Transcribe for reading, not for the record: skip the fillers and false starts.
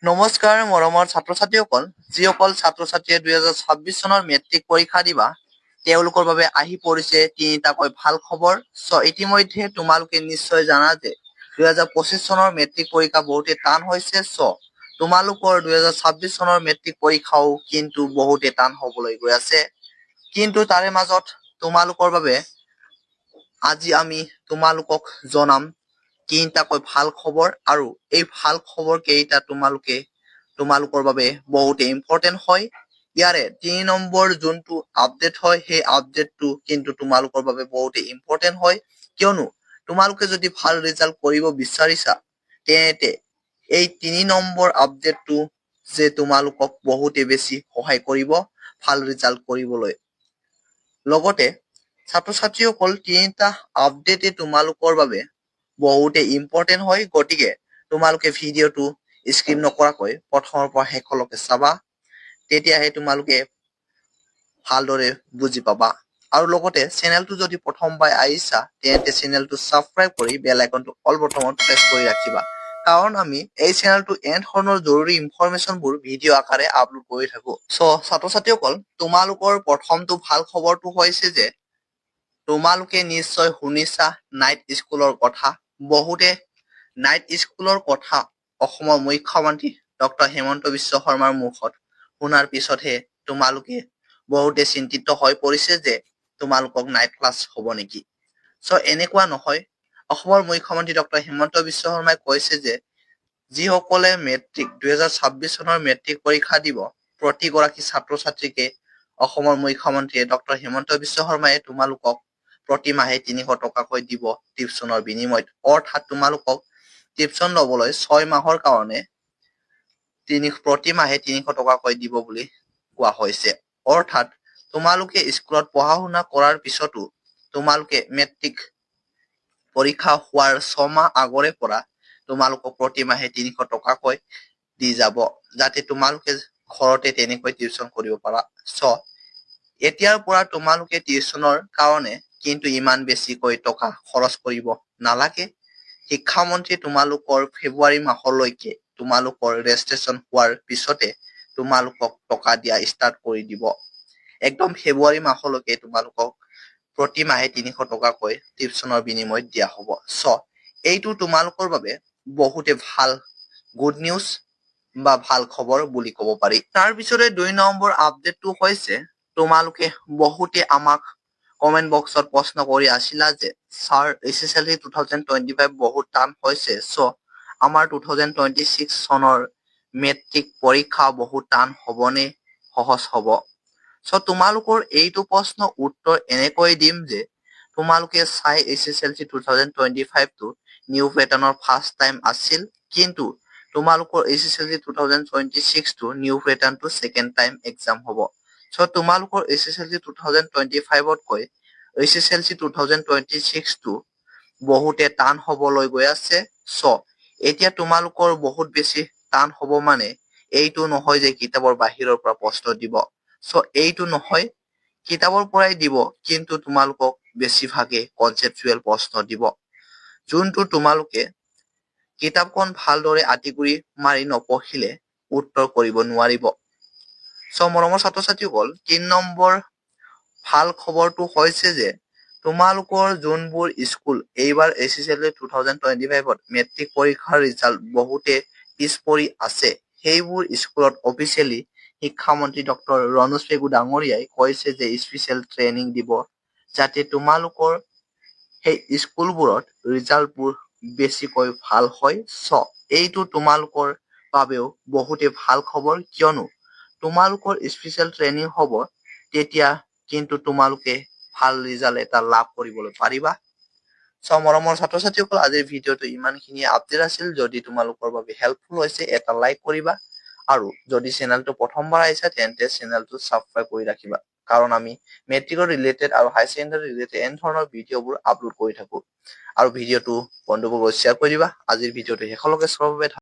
নমস্কাৰ মৰমৰ ছাত্ৰ-ছাত্ৰীসকল। যিসকল ছাত্ৰ-ছাত্ৰীয়ে 2026 চনৰ মেট্ৰিক পৰীক্ষা দিবা, তেওঁলোকৰ বাবে আহি পৰিছে তিনিটাকৈ ভাল খবৰ। চ' ইতিমধ্যে তোমালোকে নিশ্চয় জানা যে 2025 চনৰ মেট্ৰিক পৰীক্ষা বহুতে টান হৈছে। চ' তোমালোকৰ 2026 চনৰ মেট্ৰিক পৰীক্ষাও কিন্তু বহুতে টান হবলৈ গৈ আছে। কিন্তু তাৰে মাজত তোমালোকৰ বাবে আজি আমি তোমালোকক জনাম তিনিটাকৈ ভাল খবৰ আৰু এই ভাল খবৰ কেইটা তোমালোকৰ বাবে বহুতে ইম্পৰ্টেণ্ট হয়। ইয়াৰে 3 নম্বৰ যোনটো আপডেট হয়, সেই আপডেটটো কিন্তু তোমালোকৰ বাবে বহুতে ইম্পৰ্টেণ্ট হয়, কিয়নো তোমালোকে যদি ভাল ৰিজাল্ট কৰিব বিচাৰিছা, তেন্তে এই 3 নম্বৰ আপডেটটো যে তোমালোকক বহুতে বেছি সহায় কৰিব ভাল ৰিজাল্ট কৰিবলৈ। লগতে ছাত্ৰ ছাত্ৰীসকল, তিনিটা আপডেটে তোমালোকৰ বাবে বহুতে ইম্পৰ্টেণ্ট হয়, গতিকে তোমালোকে ভিডিঅ'টো স্কিপ নকৰাকৈ প্ৰথমৰ পৰা শেষলৈকে চাবা, তেতিয়াহে তোমালোকে ভালদৰে বুজি পাবা। আৰু লগতে চেনেলটো যদি প্ৰথমবাৰ আহিছা, তেন্তে চেনেলটো ছাবস্ক্ৰাইব কৰি বেল আইকনটো অল বটনত প্ৰেছ কৰি ৰাখিবা, কাৰণ আমি এই চেনেলটো এনেধৰণৰ জৰুৰী ইনফৰমেশ্যনবোৰ ভিডিঅ' আকাৰে আপলোড কৰি থাকো। চ' ছাত্ৰ ছাত্ৰীসকল, তোমালোকৰ প্ৰথমটো ভাল খবৰটো হৈছে যে তোমালোকে নিশ্চয় শুনিছা নাইট স্কুলৰ কথা। বহুতে নাইট স্কুলৰ কথা অসমৰ মুখ্যমন্ত্ৰী ডক্টৰ হিমন্ত বিশ্ব শৰ্মাৰ মুখত শুনাৰ পিছতহে তোমালোকে বহুতে চিন্তিত হৈ পৰিছে যে তোমালোকক নাইট ক্লাছ হ'ব নেকি। চ' এনেকুৱা নহয়। অসমৰ মুখ্যমন্ত্ৰী ডক্টৰ হিমন্ত বিশ্ব শৰ্মাই কৈছে যে যিসকলে মেট্ৰিক 2026 চনৰ মেট্ৰিক পৰীক্ষা দিব, প্ৰতিগৰাকী ছাত্ৰ ছাত্ৰীকে অসমৰ মুখ্যমন্ত্ৰীয়ে ডক্টৰ হিমন্ত বিশ্ব শৰ্মাই তোমালোকক প্ৰতি মাহে 300 টকাকৈ দিব টিউচনৰ বিনিময়ত। অৰ্থাৎ তোমালোকক টিউচন ল'বলৈ 6 মাহৰ কাৰণে প্ৰতি মাহে 300 টকাকৈ দিব বুলি কোৱা হৈছে। অৰ্থাৎ তোমালোকে স্কুলত পঢ়া শুনা কৰাৰ পিছতো তোমালোকে মেট্ৰিক পৰীক্ষা হোৱাৰ 6 মাহ আগৰে পৰা তোমালোকক প্ৰতি মাহে 300 টকাকৈ দি যাব, যাতে তোমালোকে ঘৰতে তেনেকৈ টিউচন কৰিব পাৰা। চ' এতিয়াৰ পৰা তোমালোকে টিউচনৰ কাৰণে কিন্তু ইমান বেছিকৈ টকা খৰচ কৰিব নালাগে। শিক্ষামন্ত্ৰীয়ে তোমালোকৰ ফেব্ৰুৱাৰী মাহলৈকে তোমালোকৰ ৰেজিষ্ট্ৰেচন হোৱাৰ পিছতে তোমালোকক টকা দিয়া ষ্টাৰ্ট কৰি দিব। একদম ফেব্ৰুৱাৰী মাহলৈকে তোমালোকক প্ৰতি মাহে 300 টকাকৈ টিউচনৰ বিনিময়ত দিয়া হ'ব। চ' এইটো তোমালোকৰ বাবে বহুতে ভাল গুড নিউজ বা ভাল খবৰ বুলি ক'ব পাৰি। তাৰপিছতে 2 নম্বৰ আপডেটটো হৈছে, তোমালোকে বহুতে আমাক কমেণ্ট বক্সত প্ৰশ্ন কৰি আছিলা যে ছাৰ, এইচএছএলচি 2025 বহুত টান হৈছে, চ' আমাৰ 2026 চনৰ মেট্ৰিক পৰীক্ষা বহুত টান হ'বনে সহজ হ'ব? চ' তোমালোকৰ এইটো প্ৰশ্ন উত্তৰ এনেকৈ দিম যে তোমালোকে চাই এইচএছএলচি 2025টো নিউ পেটাৰ্ণৰ ফাৰ্ষ্ট টাইম আছিল, কিন্তু তোমালোকৰ এইচএছএলচি 2026টো নিউ পেটাৰ্ণটো ছেকেণ্ড টাইম এক্সাম হ'ব। চ' তোমালোকৰ এইচএছএলচি 2025তকৈ এইচএছএলচি 2026টো বহুতে টান হ'বলৈ গৈ আছে। চ' এতিয়া তোমালোকৰ বহুত বেছি টান হ'ব মানে এইটো নহয় যে কিতাপৰ বাহিৰৰ পৰা প্ৰশ্ন দিব। চ' এইটো নহয়, কিতাপৰ পৰাই দিব, কিন্তু তোমালোকক বেছিভাগে কনচেপচুৱেল প্ৰশ্ন দিব, যোনটো তোমালোকে কিতাপখন ভালদৰে আঁতিগুৰি মাৰি নপঢ়িলে উত্তৰ কৰিব নোৱাৰিব। চ' মৰমৰ ছাত্ৰ ছাত্ৰীসকল, 3 নম্বৰ ভাল খবৰটো হৈছে যে তোমালোকৰ যোনবোৰ স্কুল এইবাৰ এইচএছএলচি 2025ত মেট্ৰিক পৰীক্ষাৰ ৰিজাল্ট বহুতে পিছ পৰি আছে, সেইবোৰ স্কুলত অফিচিয়েলি শিক্ষামন্ত্ৰী ডক্টৰ ৰণোজ পেগু ডাঙৰীয়াই কৈছে যে স্পেচিয়েল ট্ৰেইনিং দিব, যাতে তোমালোকৰ সেই স্কুলবোৰত ৰিজাল্টবোৰ বেছিকৈ ভাল হয়। চ' এইটো তোমালোকৰ বাবেও বহুতে ভাল খবৰ, কিয়নো তোমালোকৰ স্পেচিয়েল ট্ৰেইনিং হ'ব, তেতিয়া কিন্তু তোমালোকে ভাল ৰিজাল্ট এটা লাভ কৰিবলৈ পাৰিবা। চ' মৰমৰ ছাত্ৰ ছাত্ৰীসকল, আজিৰ ভিডিঅ'টো ইমানখিনিয়ে আপডেট আছিল। যদি তোমালোকৰ বাবে হেল্পফুল হৈছে, এটা লাইক কৰিবা আৰু যদি চেনেলটো প্ৰথমবাৰ আহিছা, তেন্তে চেনেলটো ছাবস্ক্ৰাইব কৰি ৰাখিবা, কাৰণ আমি মেট্ৰিকৰ ৰিলেটেড আৰু হাই ছেকেণ্ডাৰী ৰিলেটেড এনেধৰণৰ ভিডিঅ'বোৰ আপলোড কৰি থাকো। আৰু ভিডিঅ'টো বন্ধুবৰ্গক শ্বেয়াৰ কৰি দিবা। আজিৰ ভিডিঅ'টো শেষলৈকে চোৱাৰ বাবে